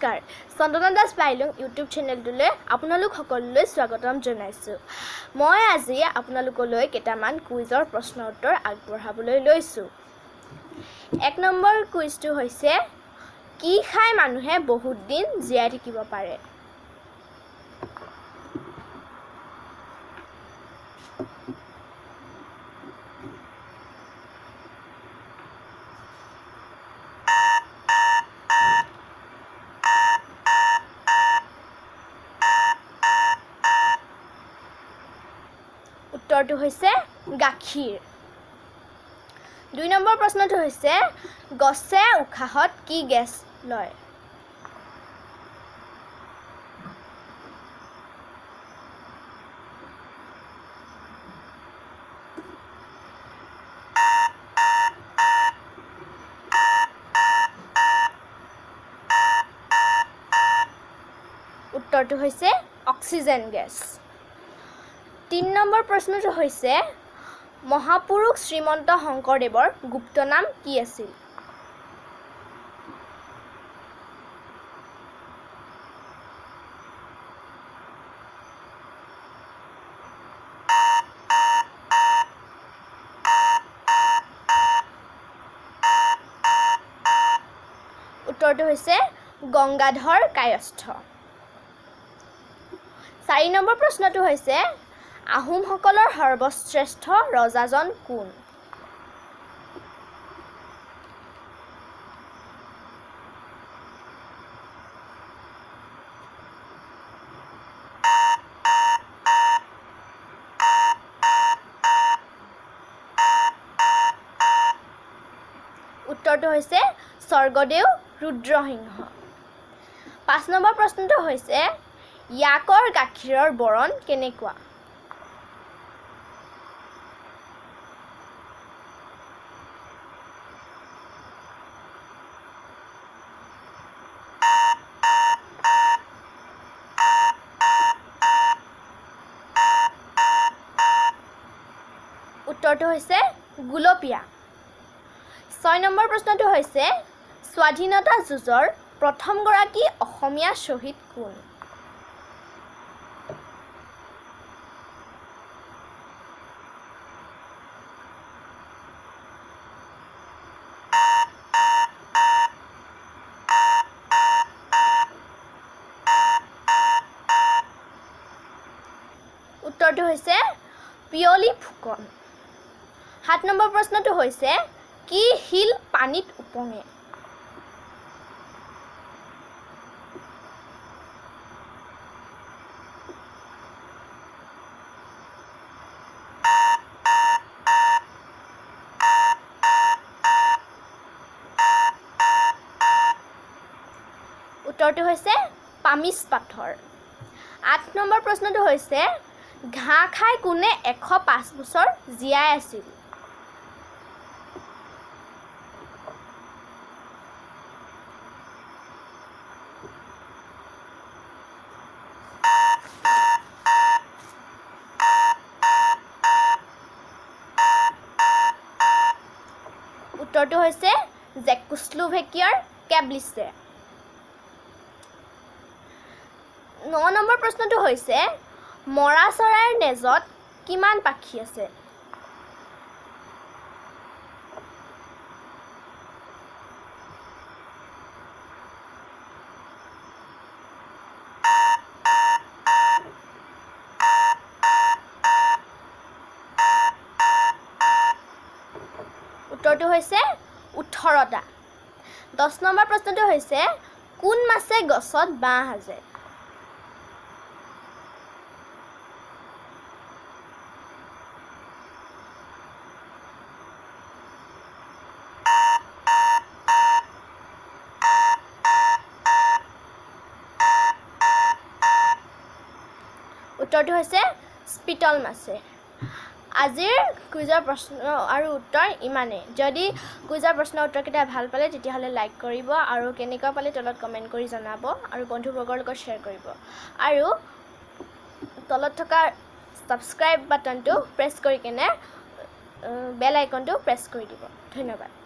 নমস্কাৰ, চন্দনা দাস বাইলুং ইউটিউব চেনেলটোলৈ আপোনালোক সকলোলৈ স্বাগতম জনাইছোঁ। মই আজি আপোনালোকলৈ কেইটামান কুইজৰ প্ৰশ্ন উত্তৰ আগবঢ়াবলৈ লৈছোঁ। 1 নম্বৰ কুইজটো হৈছে, কি খাই মানুহে বহুত দিন জীয়াই থাকিব পাৰে? উত্তৰটো হৈছে গাখীৰ। 2 নম্বৰ প্ৰশ্নটো হৈছে, গছে উশাহত কি গেছ লয়? উত্তৰটো হৈছে অক্সিজেন গেছ। 3 নম্বৰ প্ৰশ্নটো হৈছে, মহাপুৰুষ শ্ৰীমন্ত শংকৰদেৱৰ গুপ্ত নাম কি আছিল? উত্তৰটো হৈছে গংগাধৰ কায়স্থ। 4 নম্বৰ প্ৰশ্নটো হৈছে, আহোমসকলৰ সৰ্বশ্ৰেষ্ঠ ৰজাজন কোন? উত্তৰটো হৈছে স্বৰ্গদেউ ৰুদ্ৰসিংহ। 5 নম্বৰ প্ৰশ্নটো হৈছে, য়াকৰ গাখীৰৰ বৰণ কেনেকুৱা? উত্তৰটো হৈছে গুলপীয়া। 6 নম্বৰ প্ৰশ্নটো হৈছে, স্বাধীনতা যুঁজৰ প্ৰথমগৰাকী অসমীয়া শ্বহীদ কোন? উত্তৰটো হৈছে পিয়লি ফুকন। 7 নম্বৰ প্ৰশ্নটো হৈছে, কি শিল পানীত ওপঙে? উত্তৰটো হৈছে পামিচ পাথৰ। 8 নম্বৰ প্ৰশ্নটো হৈছে, ঘাঁহ খাই কোনে 105 বছৰ জীয়াই আছিল? উত্তৰটো হৈছে জেকোশ্লোভেকিয়াৰ কেবলিছে। 9 নম্বৰ প্ৰশ্নটো হৈছে, ম'ৰা চৰাইৰ নেজত কিমান পাখি আছে? উত্তৰটো হৈছে 18টা। 10 নম্বৰ প্ৰশ্নটো হৈছে, কোন মাছে গছত বাহ সাজে? উত্তৰটো হৈছে স্পিটল মাছে। আজিৰ কুইজৰ প্ৰশ্ন আৰু উত্তৰ ইমানেই। যদি কুইজৰ প্ৰশ্ন উত্তৰকেইটা ভাল পালে, তেতিয়াহ'লে লাইক কৰিব আৰু কেনেকুৱা পালে তলত কমেণ্ট কৰি জনাব আৰু বন্ধুবৰ্গৰ লগত শ্বেয়াৰ কৰিব আৰু তলত থকা ছাবস্ক্ৰাইব বাটনটো প্ৰেছ কৰি কেনে বেল আইকনটো প্ৰেছ কৰি দিব। ধন্যবাদ।